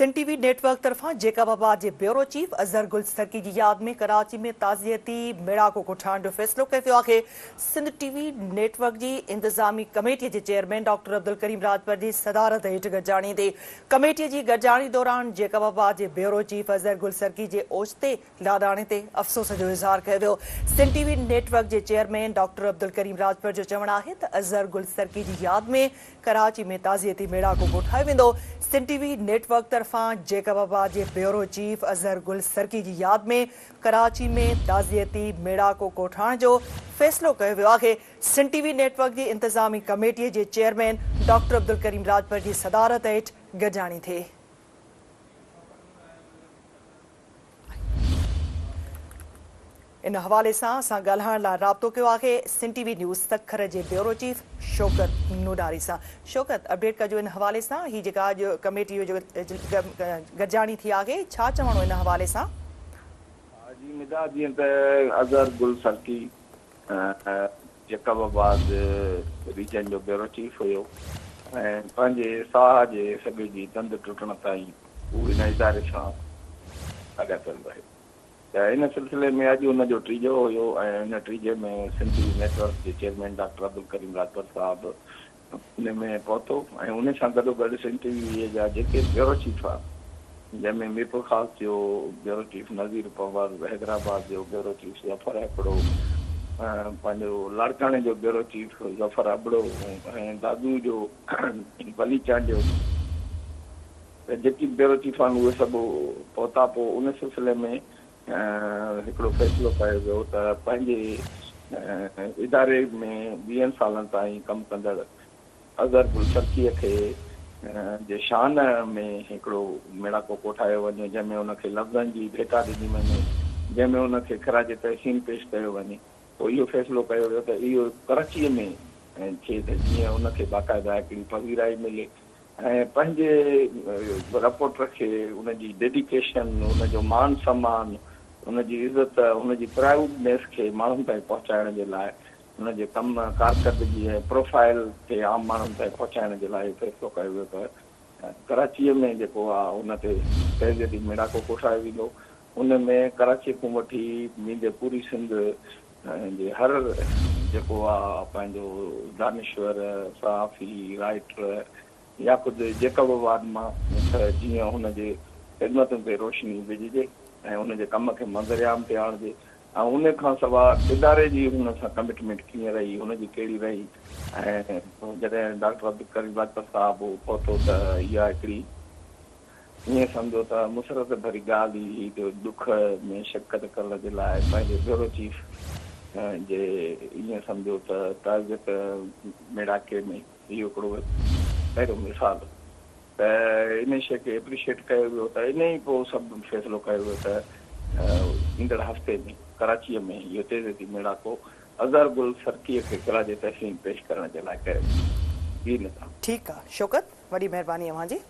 سنڌ ٽي V net work طرفان Jacob آباد جي بيورو چيف اظهر گل سرڪي جي ياد ۾ ڪراچي ۾ تعزيتي ميڙاڪو ڪوٺائڻ جو فيصلو ڪيو ويو آهي. سنڌ ٽي وي نيٽ ورڪ جي انتظامي ڪميٽي جي چيئرمين ڊاڪٽر عبدالڪريم راڄپر جي صدارت هيٺ گڏجاڻي ٿي. ڪميٽي جي گڏجاڻي دوران جيڪب آباد جي بيورو چيف اظهر گل سرڪي جي اوچتي لاڏاڻي تي افسوس جو اظهار ڪيو ويو. سنڌ ٽي وي نيٽ ورڪ جي چيئرمين ڊاڪٽر عبدالڪريم راڄپر جو چوڻ آهي ته اظهر گل سرڪي جي ياد ۾ ڪراچي ۾ تعزيتي ميڙاڪو ڪوٺايو ويندو. سنڌ ٽي وي نيٽ ورڪ طرفان جيڪب آباد جي بيورو چيف اظهر گل سرڪي جي ياد ۾ ڪراچي ۾ تعزيتي ميڙاڪو ڪوٺائڻ جو فيصلو ڪيو ويو آهي. سنڌ ٽي وي نيٽ ورڪ جي انتظامي ڪميٽي جي چيئرمين ڊاڪٽر عبدالڪريم راڄپر جي صدارت هيٺ گڏجاڻي ٿي. ان حوالي سان اسان ڳالهائڻ لاء رابطو ڪيو آهي سنڌ ٽي وي نيوز سکر جي بيورو چيف شوڪت نوناري سان. شوڪت اپڊيٽ ڪجو ان حوالي سان هي جيڪا اڄ ڪميٽي جو گڏجاڻي ٿي آهي ڇا چوڻو ان حوالي سان؟ ها جي ندا جيئن ته اظهر گل سرڪي جيڪب آباد ريجن جو بيورو چيف هيو ۽ پنهنجي ساهه جي سڳي جي تند ٽٽڻ تائين هو ان اداري سان لاڳاپيل رهيو. ته ان سلسلي ۾ اڄ ان جو ٽيجو هيو ۽ ان ٽيجي ۾ سنڌ ٽي وي نيٽ ورڪ جي چيئرمين ڊاڪٽر عبدالڪريم راڄپر صاحب ان ۾ پهتو ۽ ان سان گڏوگڏ سنڌ ٽي وي جا جيڪي بيورو چيف هئا جنهن ۾ ميرپورخاص جو بيورو چيف نذير پنهور، حيدرآباد جو بيورو چيف ظفر هڪڙو، پنهنجو لاڙڪاڻي جو بيورو چيف ظفر ابڙو ۽ دادو جو ولي چانڊيو. ته جيڪي به بيورو چيف آهن اهي سڀ پهتا پوء ان سلسلي ۾ هڪڙو فيصلو ڪيو ويو ته پنهنجي اداري ۾ ويهن سالن تائين ڪم ڪندڙ اظهر گل سرڪيء کي جي شان ۾ هڪڙو ميڙاڪو ڪوٺايو وڃي جنهن ۾ ان کي لفظن جي ڀيٽا ڏني وڃي جنهن ۾ ان کي خراج تحسين پيش ڪيو وڃي پوء اهو فيصلو ڪيو ويو ته اهو ڪراچيء ۾ ٿئي ته جيئن ان کي باقاعده هڪڙي پذيرائي ملي ۽ پنهنجي رپورٽر کي ان جي ڊيڊيڪيشن، ان جو مان سمان، ان جي عزت، ان جي پرائوڊنيس کي ماڻهن تائين پهچائڻ جي لاء ان جي ڪم، ڪارڪردگي ۽ پروفائيل کي عام ماڻهن تائين پهچائڻ جي لاء اهو فيصلو ڪيو ويو ته ڪراچيء ۾ جيڪو آهي ان تي تعزيتي ميڙاڪو ڪوٺايو ويندو. ان ۾ ڪراچيء کان وٺي ويندي پوري سنڌ جي هر جيڪو آ پنهنجو دانشور، صحافي، رائيٽر يا ڪجهه جيڪب آباد مان ته جيئن هن جي خدمتن تي روشني وجهجي ۽ ان جي ڪم کي منظر عام تي آڻجي ۽ ان کان سواء اداري جي هن سان ڪمٽمينٽ ڪيئن رهي، هن جي ڪهڙي رهي ۽ جڏهن ڊاڪٽر عبدالڪريم راڄپر صاحب پهتو ته اها هڪڙي ائين سمجهو ته مسرت ڀري ڳالهه ئي هئي جو ڏک ۾ شرڪت ڪرڻ جي لاء پنهنجي بيورو چيف جي ائين سمجهو ته تعزيت ميڙاڪي ۾ اهو هڪڙو پهريون مثال هو ته انهي شيء کي اپريشيٽ ڪيو ويو ته انهي پوء سڀ فيصلو ڪيو ويو ته ايندڙ هفتي ۾ ڪراچيء ۾ اهو تعزيتي ميڙاڪو اظهر گل سرڪيء کي خراج تحسين پيش ڪرڻ جي لاء ڪيو ويندو. جي نظام. ٺيڪ آ شوڪت وڏي مهرباني اوهان جي.